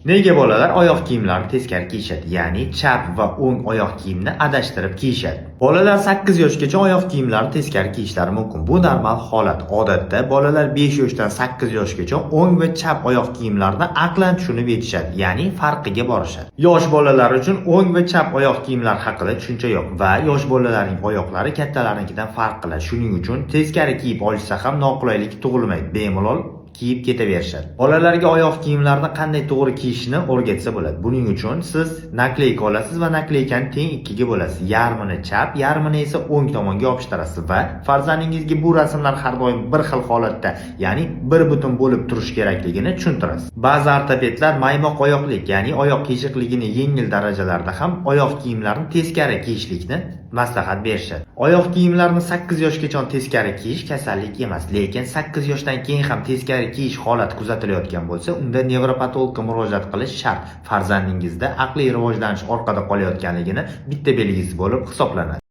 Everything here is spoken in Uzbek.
Nega bolalar oyoq kiyimlarini teskari kiyishadi? Ya'ni chap va o'ng oyoq kiyimni adashtirib kiyishadi. Bolalar 8 yoshgacha oyoq kiyimlarini teskari kiyishlari mumkin. Bu normal holat. Odatda bolalar 5 yoshdan 8 yoshgacha o'ng va chap oyoq kiyimlarini aqlan tushunib yetishadi, ya'ni farqiga borishadi. Yosh bolalar uchun o'ng va chap oyoq kiyimlar haqida tushuncha yo'q va yosh bolalarning oyoqlari kattalarnikidan farq qiladi. Shuning uchun teskari kiyib olishsa ham noqulaylik tug'ilmaydi. Bemalol kiyib ketaverishadi. Bolalarga oyoq kiyimlarni qanday to'g'ri kiyishni o'rgatsa bo'ladi. Buning uchun siz наклейка olasiz va наклейка ni teng ikkiga bo'lasiz. Yarmini chap, yarmini esa o'ng tomonga yopishtirasiz va farzandingizga bu rasmlar har doim bir xil holatda, ya'ni bir butun bo'lib turishi kerakligini tushuntirasiz. Ba'zi ortopedlar maymoq oyoqlik, ya'ni oyoq qiyshiqligini yengil darajalarda ham oyoq kiyimlarini teskari kiyishlikni maslahat berishadi. Oyoq kiyimlarni 8 yoshgacha teskari kiyish kasallik emas, lekin 8 yoshdan keyin ham teskari kiyish holati kuzatilayotgan bo'lsa, unda nevropatologga murojaat qilish shart. Farzandingizda aqliy rivojlanish orqada qolayotganligini bitta belgisi bo'lib hisoblanadi.